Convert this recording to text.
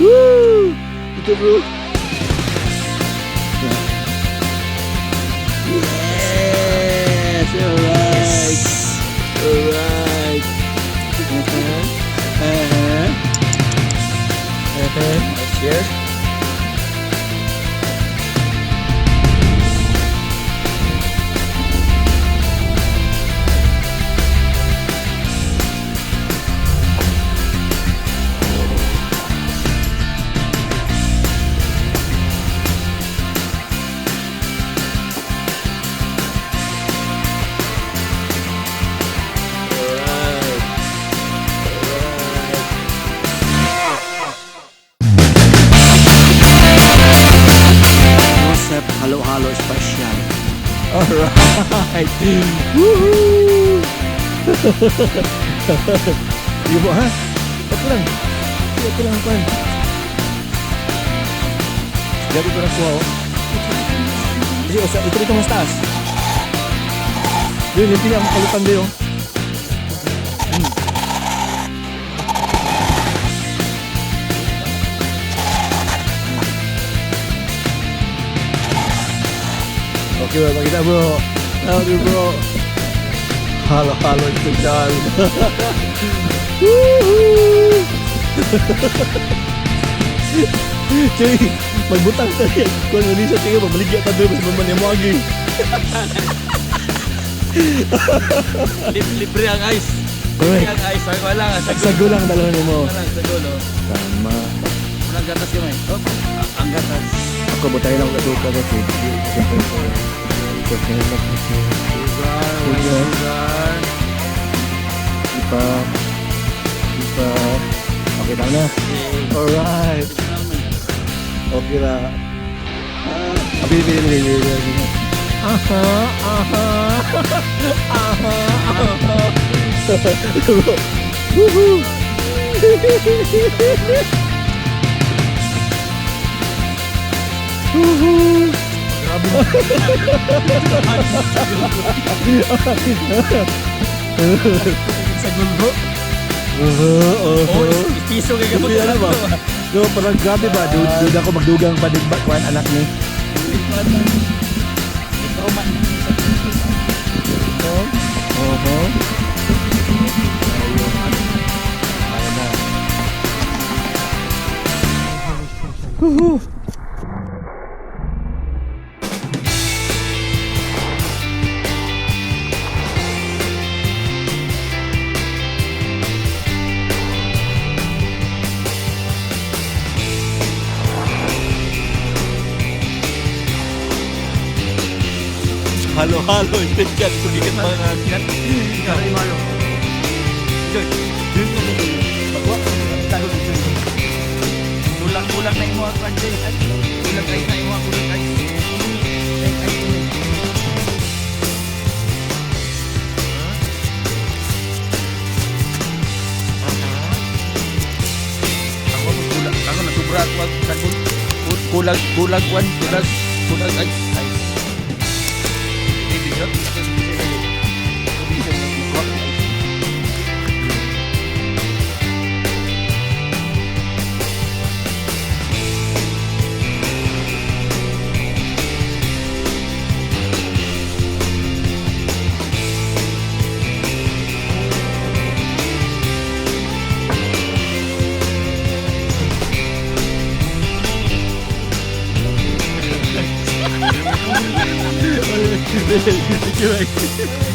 Woo! Ito, bro. Yes! Alright! Alright! Uh-huh. Uh-huh. Uh-huh. Cheers. Alright. Alright. Joseph Halo-Halo Special. Alright. Woohoo! Sige po, ha? Ito lang. Ito lang, pan. Gabi ko na kuha, oh. Kasi, oh, ito dito mas taas. Yun, yung pinakakalutang din, oh. Okay bro, makita, bro. Howdy, bro. Halo-halo special. Woohoo! Cuy, magbutang ta yan. Kung ano siya tingin, mamaligya ka doon, mas maman yung agi. Libre ang ice. Correct. Libre ang ice. Sabi ko lang. Sago lang dalawa mo. Wala, sago, no? Tama. Walang gatas yun eh. Oh, ang gatas. Ako, butay lang ako ka kasi. Siyempre, siyempre, Sugar, white sugar. Ipa. Ipa. Okay, tama na. Alright. Okay ra. Ah, bili, bili, bili, bili, bili. Aha, aha. Aha, aha. Woohoo! Woohoo! Grabe. Sa gulbo. Uh-huh, Oh, uh-huh. piso kay Hindi, ano ba? No, parang grabe ba? Dude, ako magdugang pa din ba? Kuan anak ni. Ikaw man. Uh-huh. Ayun na. Woohoo! Halo-halo, special kulikat mga Sorry, Mario. Joy. Kulang-kulang na imo ang kwan, Joy. Kulang ice na imo ang kulang ice. Ay, ice na. Ako kulang, ako nasubra ako ang sagol. Kulang, kulang kwan, kulang, kulang ice. Ice. Baby, yun. Kulang ice. Thank you, mate.